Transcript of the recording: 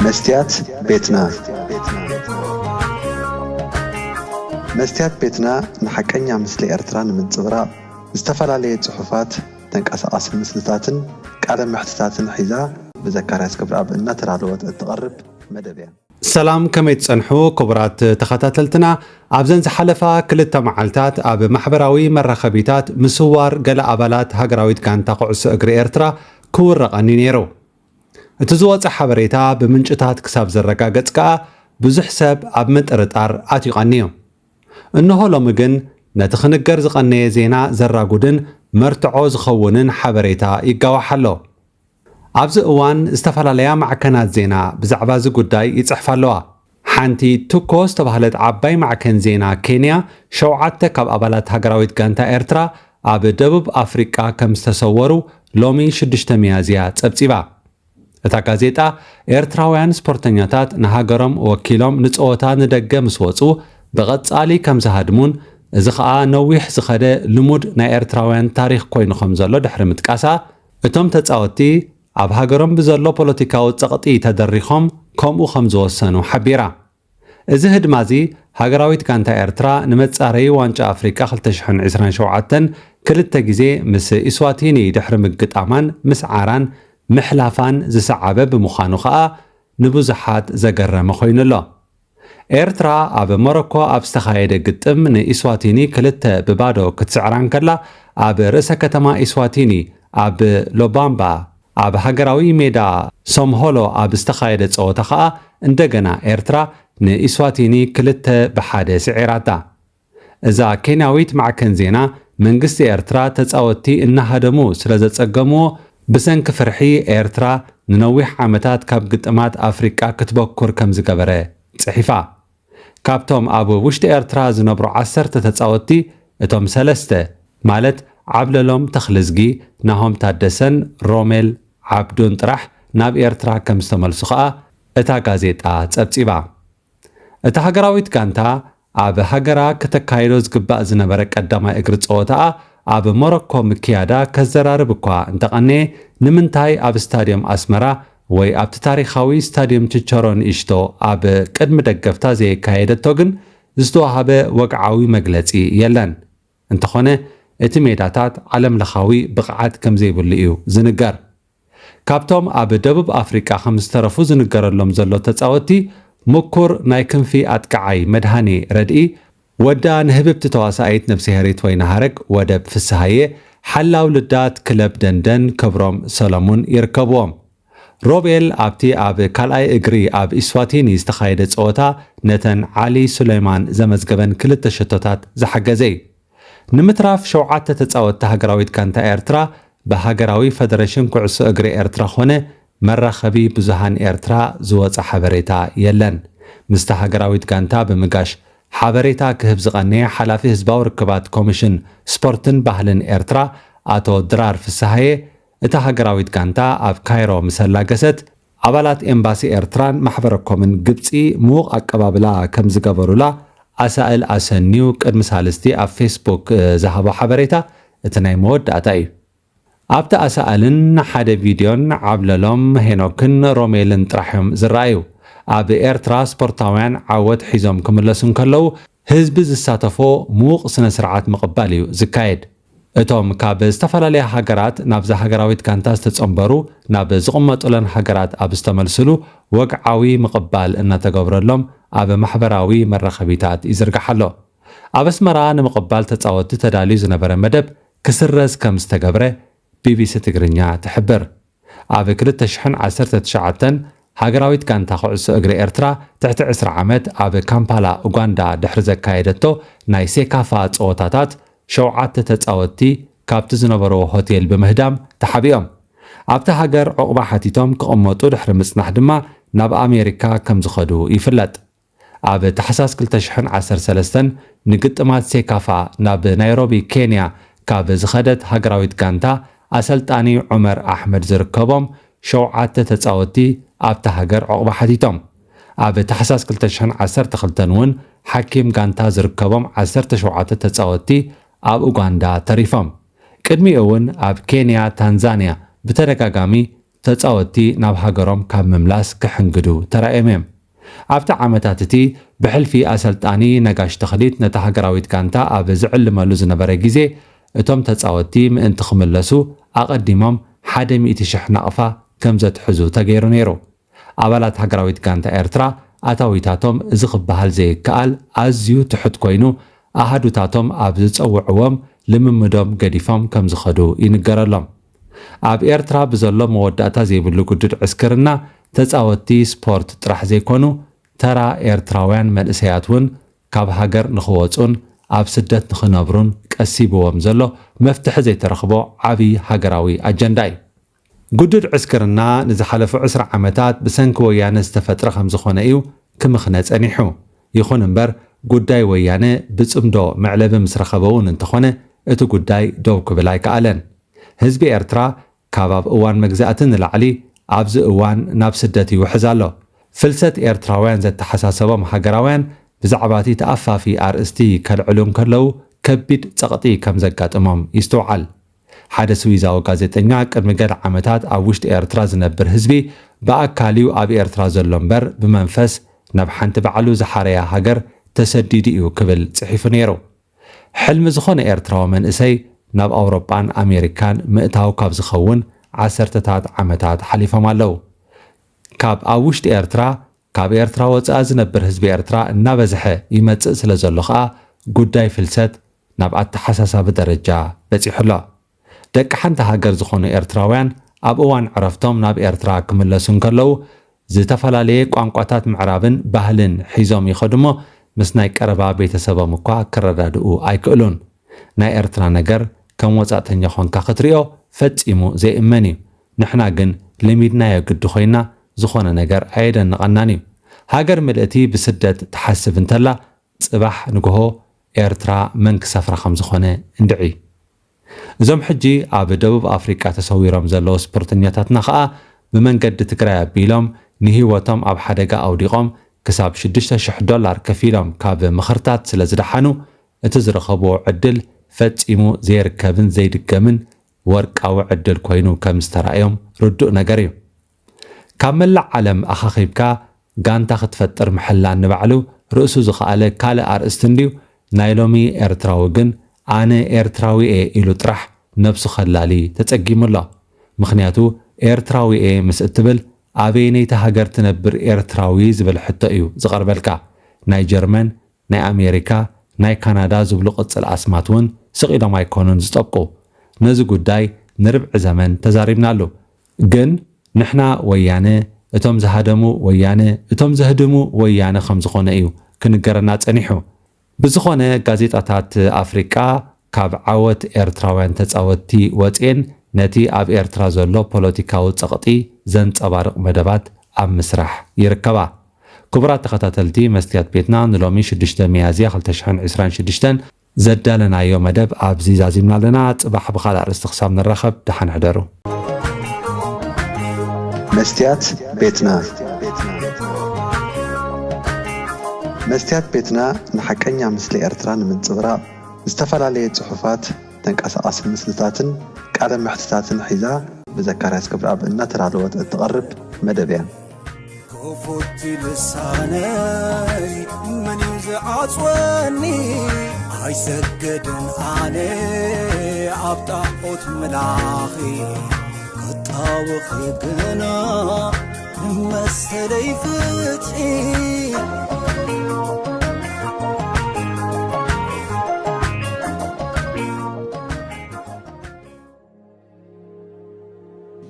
መስትያት ቤትና። መስትያት ቤትና ንሓቀኛ ምስሊ ኤርትራ ንምንጽብራቕ ዝተፈላለየ ጽሑፋት፣ ተንቀሳቓሲ ምስልታትን ቃለ መሕትታትን ሒዛ ብዘካርያስ ክብረኣብ እናተዳለወት እትቐርብ መደብ እያ። ሰላም፣ ከመይ ትጸንሑ ክቡራት ተኸታተልትና? ኣብዘን ዝሓለፋ ክልተ መዓልታት ኣብ ማሕበራዊ መራኸቢታት ምስዋር ገለ ኣባላት ሃገራዊት ጋንታ ኩዕሶ እግሪ ኤርትራ ክውረ ቀንዩ ነይሩ። እቲ ዝወጸ ሓበሬታ ብምንጭታት ክሳብ ዘረጋገጽ ከኣ ብዙሕ ሰብ ኣብ ምጥርጣር ኣትዩ ቀንዩ። እንሆ ሎሚ ግን ነቲ ክንገር ዝቐነየ ዜና ዘራጉድን መርትዖ ዝኸውንን ሓበሬታ ይጋዋሕ ኣሎ። ኣብዚ እዋን ዝተፈላለያ ማዕከናት ዜና ብዛዕባ እዚ ጉዳይ ይጽሕፋ ኣለዋ። ሓንቲ ቱኮ ዝተባህለት ዓባይ ማዕከን ዜና ኬንያ ሸውዓተ ካብ ኣባላት ሃገራዊት ጋንታ ኤርትራ ኣብ ደቡብ ኣፍሪቃ ከም ዝተሰወሩ ሎሚ ሽዱሽተ ሚያዝያ ጸብጺባ። እታ ጋዜጣ ኤርትራውያን ስፖርተኛታት ንሃገሮም ወኪሎም ንጸወታ ንደገ ምስ ወጹ ብቐጻሊ ከም ዝሃድሙን እዚ ኸኣ ነዊሕ ዝኸደ ልሙድ ናይ ኤርትራውያን ታሪኽ ኮይኑ ከም ዘሎ ድሕሪ ምጥቃሳ፣ እቶም ተጻወትቲ ኣብ ሃገሮም ብዘሎ ፖለቲካዊ ጸቕጢ ተደሪኾም ከምኡ ከም ዝወሰኑ ሓቢራ። እዚ ህድማ እዚ ሃገራዊት ጋንታ ኤርትራ ንመጻረዪ ዋንጫ ኣፍሪቃ ክልተ ሽሕን ዕስራን ሸውዓተን ክልተ ግዜ ምስ ኢስዋቲኒ ድሕሪ ምግጣማን ምስዓራን ምሕላፋን ዝሰዓበ ብምዃኑ ከኣ ንብዙሓት ዘገረመ ኮይኑ ኣሎ። ኤርትራ ኣብ ሞሮኮ ኣብ ዝተኻየደ ግጥም ንኢስዋቲኒ ክልተ ብባዶ ክትስዕራ እንከላ፣ ኣብ ርእሰ ከተማ ኢስዋቲኒ ኣብ ሎባምባ ኣብ ሃገራዊ ሜዳ ሶምሆሎ ኣብ ዝተኻየደ ጸወታ ከኣ እንደገና ኤርትራ ንኢስዋቲኒ ክልተ ብሓደ ስዒራታ። እዛ ኬንያዊት ማዕከን ዜና፣ መንግስቲ ኤርትራ ተጻወትቲ እናሃደሙ ስለ ዘጸገምዎ፣ ብሰንኪ ፍርሒ ኤርትራ ንነዊሕ ዓመታት ካብ ግጥማት ኣፍሪቃ ክትበኩር ከም ዝገበረ ጽሒፋ። ካብቶም ኣብ ውሽጢ ኤርትራ ዝነብሩ ዓሰርተ ተጻወትቲ፣ እቶም ሰለስተ፣ ማለት ዓብለሎም ተኽልዝጊ፣ ናሆም ታደሰን ሮሜል ዓብዱን ጥራሕ ናብ ኤርትራ ከም ዝተመልሱ ከኣ እታ ጋዜጣ ጸብጺባ። እታ ሃገራዊት ጋንታ ኣብ ሃገራ ከተካይዶ ዝግባእ ዝነበረ ቀዳማይ እግሪ ጸወታኣ ኣብ ሞሮኮ ምክያዳ ከዘራርብ እኳ እንተቐነየ፣ ንምንታይ ኣብ ስታድዮም ኣስመራ ወይ ኣብቲ ታሪኻዊ ስታድዮም ችቸሮ ንእሽቶ ኣብ ቅድሚ ደገፍታ ዘየካየደቶ ግን ዝተዋህበ ወግዓዊ መግለጺ የለን። እንተኾነ፣ እቲ ሜዳታት ዓለምለኻዊ ብቕዓት ከም ዘይብሉ እዩ ዝንገር። ካብቶም ኣብ ደቡብ ኣፍሪቃ ከም ዝተረፉ ዝንገረሎም ዘሎ ተጻወትቲ፣ ምኩር ናይ ክንፊ ኣጥቃዓይ መድሃኔ ረድኢ፣ ወዳ ንህብብቲ ተዋሳኢት ነብስሄሪት ወይነሃረግ ወደብ ፍስሃየ፣ ሓላው ልዳት ክለብ ደንደን ክብሮም ሰለሙን ይርከብዎም። ሮቤል ኣብቲ ኣብ ካልኣይ እግሪ ኣብ ኢስዋቲኒ ዝተኻየደ ጸወታ ነተን ዓሊ ሱለይማን ዘመዝገበን ክልተ ሸቶታት ዝሓገዘ እዩ። ንምትራፍ ሸውዓተ ተጻወትቲ ሃገራዊት ጋንታ ኤርትራ ብሃገራዊ ፈደረሽን ኩዕሶ እግሪ ኤርትራ ኾነ መራኸቢ ብዙሃን ኤርትራ ዝወጸ ሓበሬታ የለን። ምስቲ ሃገራዊት ጋንታ ብምጋሽ ሓበሬታ ክህብ ዝቐነየ ሓላፊ ህዝባዊ ርክባት ኮሚሽን ስፖርትን ባህልን ኤርትራ ኣቶ ድራር ፍስሃየ፣ እታ ሃገራዊት ጋንታ ኣብ ካይሮ ምስ ኣላገሰት፣ ኣባላት ኤምባሲ ኤርትራን ማሕበረ ኮምን ግብጺ ምዉቕ ኣቀባብላ ከም ዝገበሩላ ኣሳእል ኣሰንዩ ቅድሚ ሳልስቲ ኣብ ፌስቡክ ዝሃቦ ሓበሬታ እቲ ናይ መወዳእታ እዩ። ኣብቲ ኣሳእልን ሓደ ቪድዮን ዓብለሎም፣ ሄኖክን ሮሜልን ጥራሕ እዮም ዝረኣዩ። ኣብ ኤርትራ ስፖርታውያን ዓወት ሒዞም ክምለሱ እንከለዉ ህዝቢ ዝሳተፎ ምዉቕ ስነ ስርዓት ምቕባል እዩ ዝካየድ። እቶም ካብ ዝተፈላለያ ሃገራት ናብዛ ሃገራዊት ጋንታ ዝተጸንበሩ ናብ ዝቕመጡለን ሃገራት ኣብ ዝተመልስሉ ወግዓዊ ምቕባል እናተገብረሎም ኣብ ማሕበራዊ መራኸቢታት ይዝርጋሕ ኣሎ። ኣብ ኣስመራ ንምቕባል ተጻወትቲ ተዳልዩ ዝነበረ መደብ ክስረዝ ከም ዝተገብረ ቢቢሲ ትግርኛ ትሕብር። ኣብ ክልተ ሽሕን ዓሰርተ ትሽዓተን ሃገራዊት ጋንታ ኩዕሶ እግሪ ኤርትራ ትሕቲ ዕስራ ዓመት ኣብ ካምፓላ ኡጋንዳ ድሕሪ ዘካየደቶ ናይ ሴካፋ ጸወታታት ሸውዓተ ተጻወትቲ ካብቲ ዝነበርዎ ሆቴል ብምህዳም ተሓቢኦም። ኣብታ ሃገር ዑቕባ ሓቲቶም ክቕመጡ ድሕሪ ምጽናሕ ድማ ናብ ኣሜሪካ ከም ዝኸዱ ይፍለጥ። ኣብ ታሕሳስ ክልተ ሽሕን ዓሰርተ ሰለስተን ንግጥማት ሴካፋ ናብ ናይሮቢ ኬንያ ካብ ዝኸደት ሃገራዊት ጋንታ ኣሰልጣኒ ዑመር ኣሕመድ ዝርከቦም ሸውዓተ ተጻወትቲ ኣብታ ሃገር ዑቕባ ሓቲቶም። ኣብ ታሕሳስ ክልተ ሽሕን ዓሰርተ ክልተን እውን ሓኪም ጋንታ ዝርከቦም ዓሰርተ ሸውዓተ ተጻወትቲ ኣብ ኡጋንዳ ተሪፎም። ቅድሚኡ እውን ኣብ ኬንያ፣ ታንዛንያ ብተደጋጋሚ ተጻወትቲ ናብ ሃገሮም ካብ ምምላስ ክሕንግዱ ተራእዮም እዮም። ኣብቲ ዓመታት እቲ ብሕልፊ ኣሰልጣኒ ነጋሽ ተኽሊት ነታ ሃገራዊት ጋንታ ኣብ ዝዕልመሉ ዝነበረ ግዜ፣ እቶም ተጻወትቲ ምእንቲ ክምለሱ ኣቐዲሞም ሓደ ሚእቲ ሽሕ ናቕፋ ከም ዘትሕዙ ተገይሩ ነይሩ። ኣባላት ሃገራዊት ጋንታ ኤርትራ ኣታዊታቶም እዚ ክበሃል ዘይከኣል ኣዝዩ ትሑት ኮይኑ፣ ኣሃዱታቶም ኣብ ዝጸውዕዎም ልምምዶም ገዲፎም ከም ዝኸዱ ይንገረሎም። ኣብ ኤርትራ ብዘሎ መወዳእታ ዘይብሉ ግዱድ ዕስክርና፣ ተጻወትቲ ስፖርት ጥራሕ ዘይኮኑ፣ ተራ ኤርትራውያን መንእሰያት እውን ካብ ሃገር ንኽወጹን ኣብ ስደት ንኽነብሩን ቀሲብዎም ዘሎ መፍትሒ ዘይተረኽቦ ዓቢ ሃገራዊ ኣጀንዳ እዩ። ግዱድ ዕስክርና ንዝሓለፉ ዕስራ ዓመታት ብሰንኪ ወያነ ዝተፈጥረ ከም ዝኾነ እዩ ክምኽነ ጸኒሑ። ይኹን እምበር፣ ጉዳይ ወያነ ብጽምዶ መዕለቢ ምስ ረኸበ እውን እንተኾነ፣ እቲ ጉዳይ ደው ክብል ኣይከኣለን። ህዝቢ ኤርትራ ካብ ኣብ እዋን መግዛእቲ ንላዕሊ ኣብዚ እዋን ናብ ስደት ይውሕዝ ኣሎ። ፍልሰት ኤርትራውያን ዘተሓሳሰቦም ሃገራውያን ብዛዕባ እቲ ተኣፋፊ ኣርእስቲ ከልዕሉ እንከለዉ ከቢድ ጸቕጢ ከም ዘጋጥሞም ይስትውዓል። ሓደ ስዊዛዊ ጋዜጠኛ ቅድሚ ገለ ዓመታት ኣብ ውሽጢ ኤርትራ ዝነብር ህዝቢ ብኣካል እዩ ኣብ ኤርትራ ዘሎ እምበር ብመንፈስ ናብ ሓንቲ ባዕሉ ዝሓረያ ሃገር ተሰዲዱ እዩ ክብል ጽሒፉ ነይሩ። ሕልሚ ዝኾነ ኤርትራዊ መንእሰይ ናብ ኣውሮጳን ኣሜሪካን ምእታው ካብ ዝኸውን ዓሰርተታት ዓመታት ሓሊፎም ኣለዉ። ካብ ኣብ ውሽጢ ኤርትራ፣ ካብ ኤርትራ ወጻኢ ዝነብር ህዝቢ ኤርትራ እናበዝሐ ይመጽእ ስለ ዘሎ ኸኣ ጉዳይ ፍልሰት ናብ ኣተሓሳሳቢ ደረጃ በጺሑ ኣሎ። ደቂ ሓንቲ ሃገር ዝኾኑ ኤርትራውያን ኣብ እዋን ዕረፍቶም ናብ ኤርትራ ክምለሱ እንከለዉ፣ ዝተፈላለየ ቋንቋታት ምዕራብን ባህልን ሒዞም ይኸዱ እሞ፣ ምስ ናይ ቀረባ ቤተሰቦም እኳ ክረዳድኡ ኣይክእሉን። ናይ ኤርትራ ነገር ከም ወጻእተኛ ኾንካ ክትሪኦ ፈጺሙ ዘይእመን እዩ። ንሕና ግን ለሚድናዮ ግዲ ኮይና ዝኾነ ነገር ኣየደንቐናን እዩ። ሃገር ምልእቲ ብስደት ትሓስብ እንተላ፣ ጽባሕ ንግሆ ኤርትራ መን ክሰፍራ ከም ዝኾነ እንድዒ። እዞም ሕጂ ኣብ ደቡብ ኣፍሪቃ ተሰዊሮም ዘለዉ ስፖርተኛታትና ኸኣ ብመንገዲ ትግራይ ኣቢሎም ንህይወቶም ኣብ ሓደጋ ኣውዲቖም ክሳብ ሽዱሽተ ሽሕ ዶላር ከፊሎም ካብ ምኽርታት ስለ ዝደሓኑ፣ እቲ ዝረኸብዎ ዕድል ፈጺሙ ዘይርከብን ዘይድገምን ወርቃዊ ዕድል ኮይኑ ከም ዝተራእዮም ርዱእ ነገር እዩ። ካብ መላእ ዓለም ኣኻኺብካ ጋንታ ክትፈጥር ምሕላን ንባዕሉ ርእሱ ዝኸኣለ ካልእ ኣርእስቲ እንድዩ። ናይ ሎሚ ኤርትራዊ ግን ኣነ ኤርትራዊ እየ ኢሉ ጥራሕ ነብሱ ከላሊ ተጸጊሙ ኣሎ። ምኽንያቱ ኤርትራዊ እየ ምስ እትብል ኣበየነይቲ ሃገር ትነብር ኤርትራዊ ዝብል ሕቶ እዩ ዝቐርበልካ። ናይ ጀርመን፣ ናይ ኣሜሪካ፣ ናይ ካናዳ ዝብሉ ቅጽል ኣስማት እውን ስቕ ኢሎም ኣይኮኑን ዝጠብቁ። ነዚ ጉዳይ ንርብዒ ዘመን ተዛሪብናሉ። ግን ንሕና ወያነ፣ እቶም ዝሃደሙ ወያነ፣ እቶም ዘህድሙ ወያነ ከም ዝኾነ እዩ ክንገረና ጸኒሑ። ብዝኾነ፣ ጋዜጣታት ኣፍሪቃ ካብ ዓወት ኤርትራውያን ተጻወትቲ ወጺኤን ነቲ ኣብ ኤርትራ ዘሎ ፖለቲካዊ ጸቕጢ ዘንጸባርቕ መደባት ኣብ ምስራሕ ይርከባ። ክቡራት ተኸታተልቲ መስትያት ቤትና፣ ንሎሚ ሽዱሽተ ሚያዝያ ክልተ ሽሕን ዕስራን ሽዱሽተን ዘዳለናዮ መደብ ኣብዚ ዛዚምና ኣለና። ጽባሕ ብኻልእ ኣርእስቲ ክሳብ ንራኸብ፣ ደሓን ሕደሩ። መስትያት ቤትና። መስትያት ቤትና ንሓቀኛ ምስሊ ኤርትራ ንምንጽብራቕ ዝተፈላለየ ጽሑፋት፣ ተንቀሳቓሲ ምስልታትን ቃለ መሕትታትን ሒዛ ብዘካርያስ ክብረኣብ እናተዳለወት እትቐርብ መደብ እያ። ክፉት ልሳነይ መን እዩ ዝዓጽወኒ? ኣይሰግድን ኣነ ኣብ ጣዖት ምላኺ፣ ክጣወኺ ግና ንመሰለይ ፍትሒ።